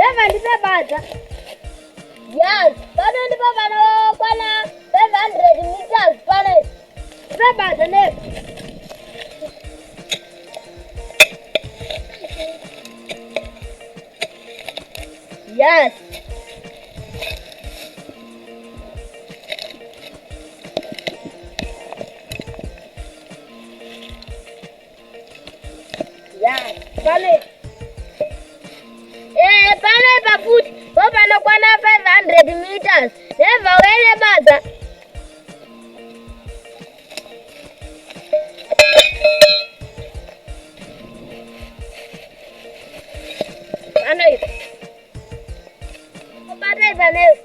Neva ndipe badza. Yes, pano ndipo panokwana 500 meters pano. Ndipe badza neva. Yes. Yes, pane Eh, pane pafuti po panokwana 500 meters. Never wele badza. Pano ipa. Kubata ipa newe.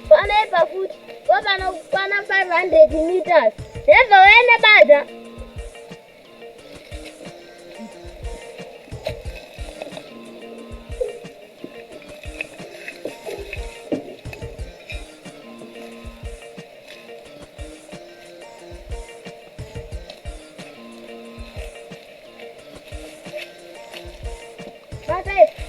Panaipa futi wapanokwana 500 meters. Never wene bada. Bata ipa.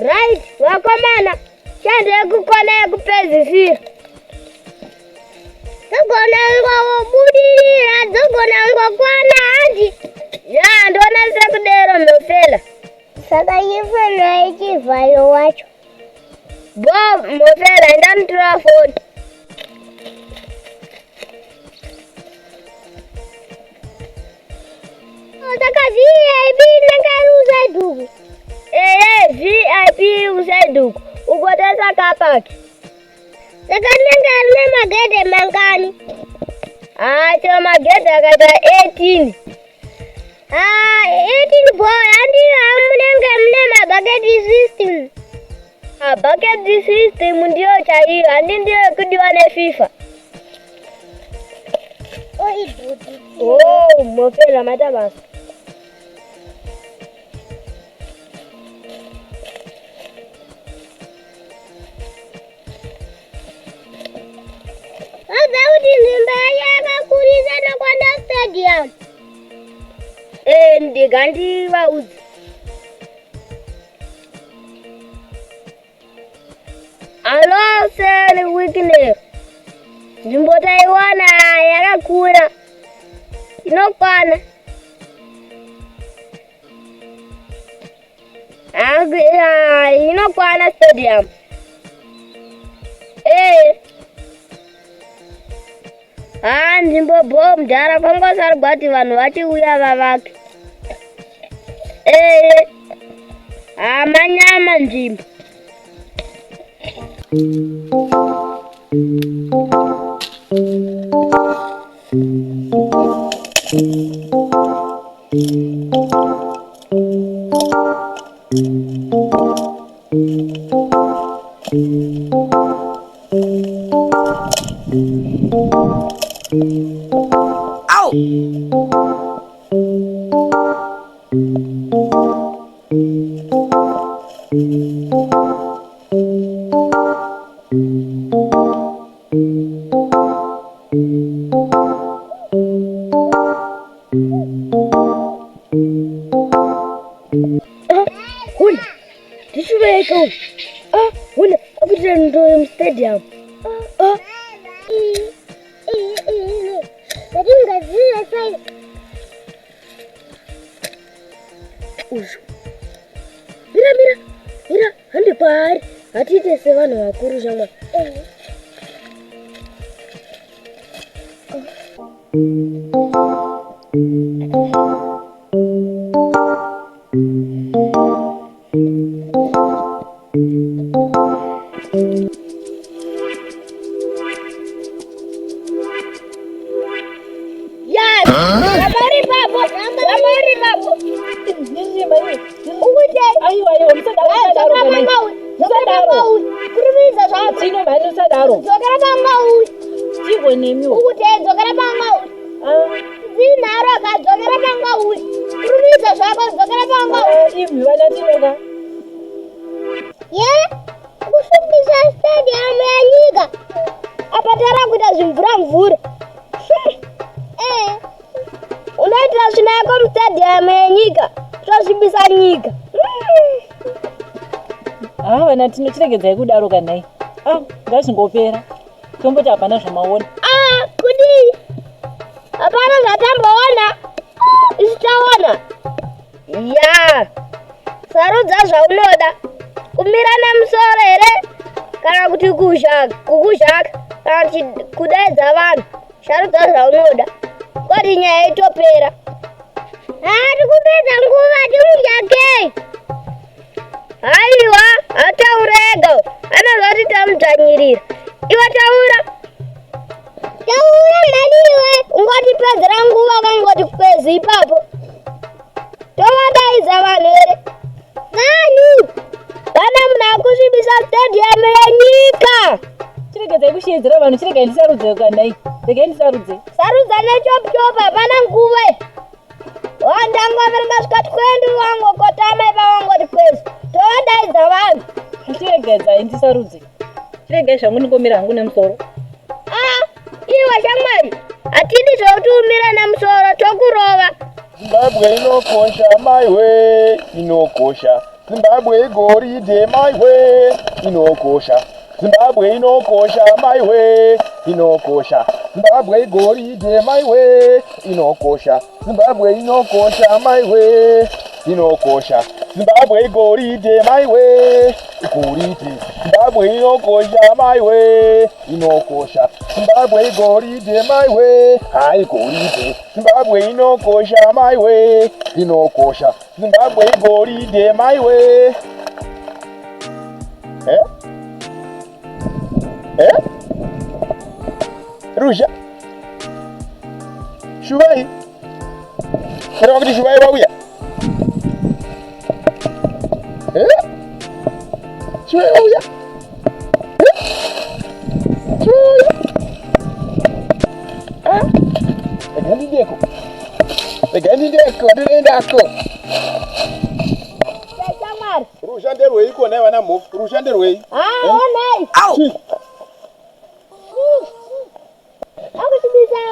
Right, vakomana, shando yekukona yekupedzisira. Dzogona ngobudirira, dzogona ngokwana hanzi. Ya, ndoona sekudero mhofela. Saka ifanira ichivhayo wacho. Bo, mhofela, enda mutora foni. Saka VIP inenge iri usaiduku. Ehe, VIP usaiduku. Ukotesa car park. Saka rinenge rine magedhe mangani? Haa, chero magedhe akaita 18. Haa, 18 bho handi munenge mune mabhaketi system. Ah, bucket system ndiyo chaiyo, handi ndiyo yekudiwa neFIFA. Oh, mofela maita basa. Vabva kuti nzvimbo yacho yakakurisa nokwana stadium. Eh, ndega ndivaudze. Hello, Sir Wicknell. Nzvimbo taiwana yakakura inokwana. Inokwana stadium. Eh. Haa nzvimbo bho mudhara kwangosarwa kuti vanhu vachiuya vavake. Eh. Haa manyama nzvimbo. Au! Huna, ndichiveka uyu. Ah, huna, akuitira ndoyo mustadium. Ah, ah. Uzvo. Mira mira. Mira, hande paari. Hatiite sevanhu vakuru shamwari. Eh. Ye, kusvibisa stadium yenyika. Apa tara kuita zvimvura mvura. Eh. Unoitira svina yako mustadium yenyika. Tosvibisa nyika. Ah, vana Tino chiregedzai kudaro kanai. Ah, ngazvingopera. Tomboti hapana zvamaona. Ah, kudii? Hapana zvatamboona. Isu taona. Ya. Sarudza zvaunoda. Kumira nemusoro here kana kuti kuzhaka, kukuzhaka kana kuti kudaidza vanhu. Sarudza zvaunoda. Kwati nyaya itopera. Haa, tikupedza nguva timuzhakei. Haiwa, ataura ega. Anozwa kuti tamudzvanyirira. Iwe taura. Taura mhani iwe. Ungotipedzera nguva ukangoti kwezi ipapo. Tovadaidza vanhu here? Vanhu. Kana munhu akusvibisa stadium yenyika. Chiregedzai kusheedzera vanhu, chiregai ndisarudze kanai. Regai ndisarudze. Sarudza nechop chop, hapana nguva. Wandangoverenga svika 20 wangokotama ipa wangoti kwezi. Tovadaidza vanhu. Chiregedzai ndisarudze. Chiregai zvangu ndingomira hangu nemusoro. Ah, iwe shamwari, hatidi zvekuti umire nemusoro tokurova. Zimbabwe inokosha maiwe inokosha. Zimbabwe igoridhe maiwe inokosha. Zimbabwe inokosha maiwe inokosha. Zimbabwe igoridhe maiwe inokosha. Zimbabwe inokosha maiwe inokosha. Zimbabwe igoridhe maiwe igoridhe. Zimbabwe inokosha maiwe inokosha. Zimbabwe igoridhe maiwe hai goridhe. Zimbabwe inokosha maiwe inokosha. Zimbabwe igoridhe maiwe. Eh? Eh? Ruzha. Shuvai. Kureva kuti Shuvai wauya. Eh? Shuvai wauya. Eh? Shuvai wauya. Ah? Rega ndindeko. Rega ndindeko, ndinoendako. Shamwari. Ruzha nderwei kona vana mhofu? Ruzha nderwei? Ah, onai. Chii? Akusvibisa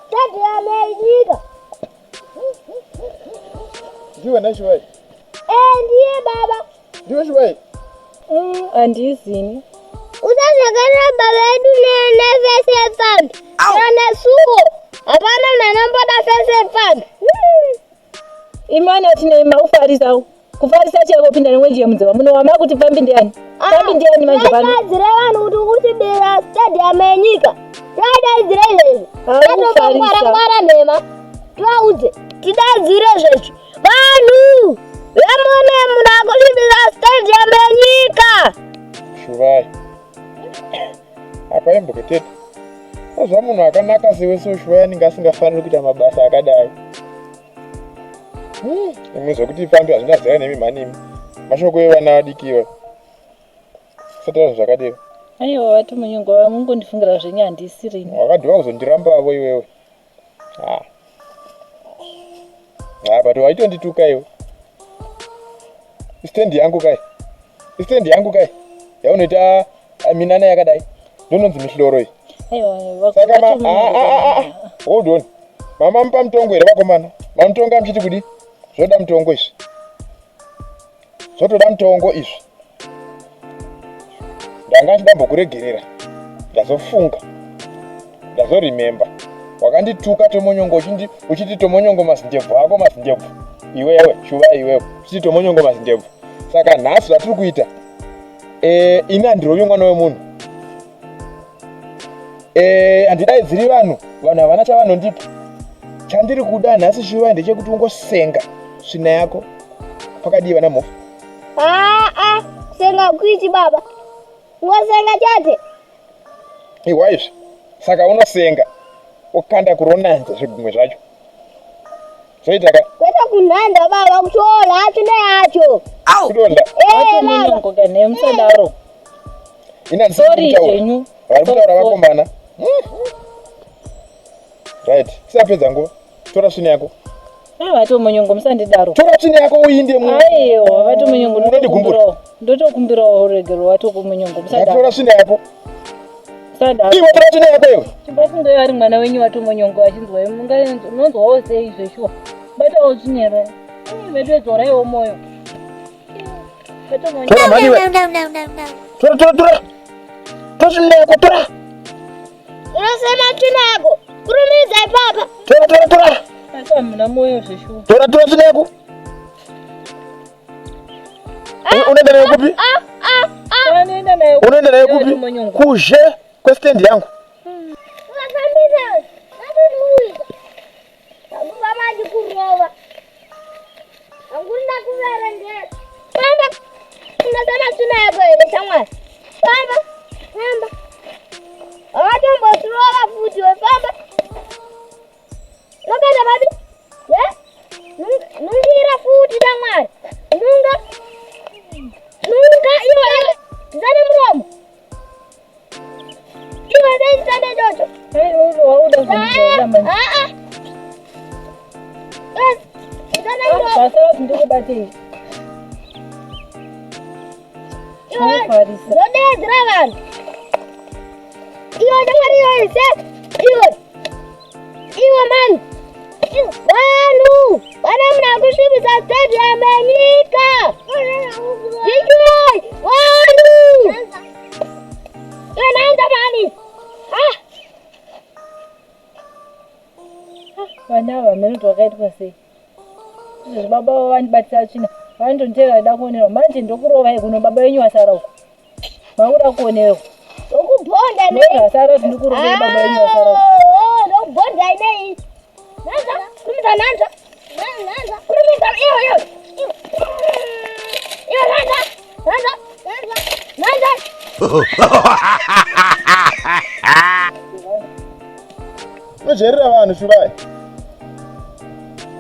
stadium yenyika. Ndiwe na Shuvai. Eh, ndiye baba. Ndiwe Shuvai. Handizini. Usazvakarira baba edu nefesi yepfambi. Kana nesuwo. Hapana munhu anomboda fesi yepfambi. Imani atinei makufarisa. Kufarisa chaiko kupinda nemwenje yemunzeva. Muno makuti pfambi ndiani? Pfambi ndiani manje pano? Tidaidzire vanhu kuti ukusvibira stadium yenyika. Tidaidzire izvezvi. Hakufarisa. Tatongwara nhema. Tivaudze. Tidaidzire izvezvi. Vanhu! Vemune munhu akusvibira stadium yenyika. Shuvai. Apa imboketete. Ozva munhu akanaka sewe so Shuvai anenge asingafaniri kuita mabasa akadai. Imwe zvokuti pfambi hazvina zera nemi mhanimi. Mashoko evana vadikiwa. Usataura zvakadero. Aiwa vati munyongo mungondifungira zvenyu handisirini. Wakadhiwa kuzondirambavo iwewe. Ah. Ah, but waitondituka iwe. Istendi yangu kai. Istendi yangu kai. Yaunoita minana yakadai. Ndononzi mihloro iyi. Aiwa Saka ma ah, ah, ah, ah. Hold on. Mama mupa mutongo here vakomana? Mamutonga muchiti kudi? Zvoda mutongo izvi. Zvotoda mutongo izvi. Ndanga ndichidambokuregerera. Ndazofunga. Ndazoremember. Wakandituka Tomonyongo uchindi uchiti Tomonyongo mazindebvu ako mazindebvu. Iwewe Shuvai iwewe uchiti Tomonyongo mazindebvu. Saka nhasi zvatiri kuita eh ini handirovi mwana wemunhu. Eh handidaidziri vanhu, vanhu havana chavanondipa. Chandiri kuda nhasi Shuvai ndechekuti ungosenga svina yako. Pakadii vana mhofu? Aa, ah, kusenga kuiti baba. Ngosenga chete. Ihwa izvi. Saka unosenga okanda kuronanza zvigumwe zvacho. Zvoita ka? Kwete kunhanza baba kutola tsvina yacho. Kudonda. Eh, Vatomunyongo kana musadaro. Ina Sorry ndisiri zvenyu. Vari kutaura vakomana. Right. Tisapedza nguva. Tora svina yako. Ah, vatomunyongo musandidaro. Tora tsvina yako uinde mu. Aiwa, vatomunyongo Unondigumbura. ndotokumbirawo. Ndotokumbirawo ruregero vatomunyongo musadaro. Tora tsvina yako. Musadaro. Iwe tora tsvina yako iwe. Chimbofunga ari mwana wenyu vatomunyongo achinzwa unonzwawo sei zveshuwa. Batawo tsvinyero. Vedu dzoraiwo moyo. Vatomunyongo. Tora mhani iwe. Tora tora tora. Tora tsvina yako tora. Unosema tsvina yako. Kurumidza ipapa. Tora tora tora. Asi hamuna moyo zveshuwa. Tora tora tsvina yako. Unoenda nayo kupi? Vanoenda nayo. Unoenda nayo kupi? Vatomunyongo. Kuzhe kwestand yangu. Ukafambisa. Ndatodiuisa. Baba achikurova. Hakuna kuverengera. Famba. Unosema tsvina yako here shamwari? Famba. Famba. Hawatombosirova futi we famba. Unopinda papi? Ye? Nungira futi shamwari. Nunga. Nunga iwe. Zane muromo. Iwe dai chitanda ichocho. Aiwa, wauda kuzondijaira manje. Ah ah. Eh, zane muromo. Basa kuti ndikubatei. Iwe. Unofarisa. Zvodeedzera vanhu. Iwe shamwari iwe se. Iwe. Iwe mani. Vanhu. Vana muna kusvibisa stadium yenyika. Zvichiwai. Vanhu. Iwe nanza mani. Ah. Vana ava hameno kuti vakaitwa sei. Izvezvi baba vavo vandibatisa tsvina. Vanondonditevera vachida kuonerwa. Manje ndokurovai kuno baba venyu vasara uko. Makuda kuonerwa. Ndokubhonda nei. Ndozvasara kuti ndikurovei baba venyu vasara uko. Ah, ndokubhonda nei. Nanza. Kurumidza nanza. Nanza. Kurumidza iwe iwe. Iwe nanza. Nanza. Nanza. Nanza. Unojairira vanhu Shuvai.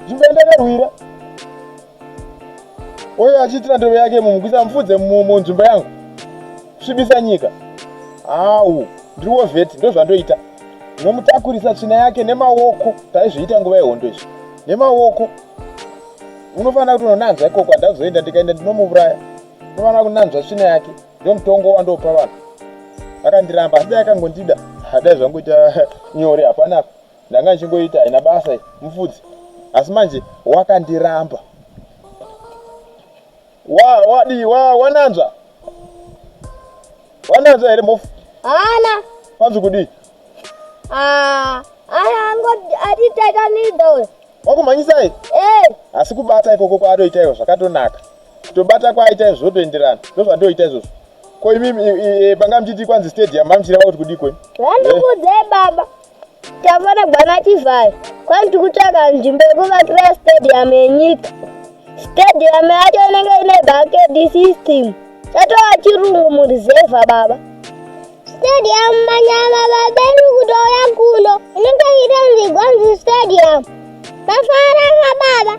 Nzvimbo yandakarwira. Uyo achiitira ndove yake mumugwisa mupfudze munzvimbo yangu. Kusvibisa nyika. Au, ndiri wovheti ndozvandoita. Ndinomutakurisa tsvina yake nemaoko. Taizviita nguva yehondo izvi. Nemaoko. Unofanira kuti unonanzva ikoko handazoenda ndikaenda ndinomuuraya. Unofanira kunanzva tsvina yake. Ndomutongo wandopa vanhu. Akandiramba asi dai akangondida. Dai zvangoita nyore hapana apa. Ndanga ndichingoita haina basa iyi mufudzi. Asi manje wakandiramba. Wa wadii wa wananzva. Wananzva here mhofu? Hana. Panzi kudii? Ah, aya ango atitakanidza uyo. Wakumhanyisai? Eh, Asi kubata ikoko kwaatoita izvo zvakatonaka. Kutobata kwaaita izvo zvotoenderana. Ndozvandoita izvozvo. Ko imimi panga muchiti kwanzi stadium mamuchireva kuti kudii kwenyu? Vandikudzei baba. Tafana gwana chivhayo. Kwani tikutsvaka nzvimbo yekuvakira stadium yenyika. Stadium yacho inenge ine bucket system. Chatova chirungu murizevha baba. Stadium manyama babedu kutouya kuno inenge ichitonzi Gwanzi Stadium. Mafara ka baba.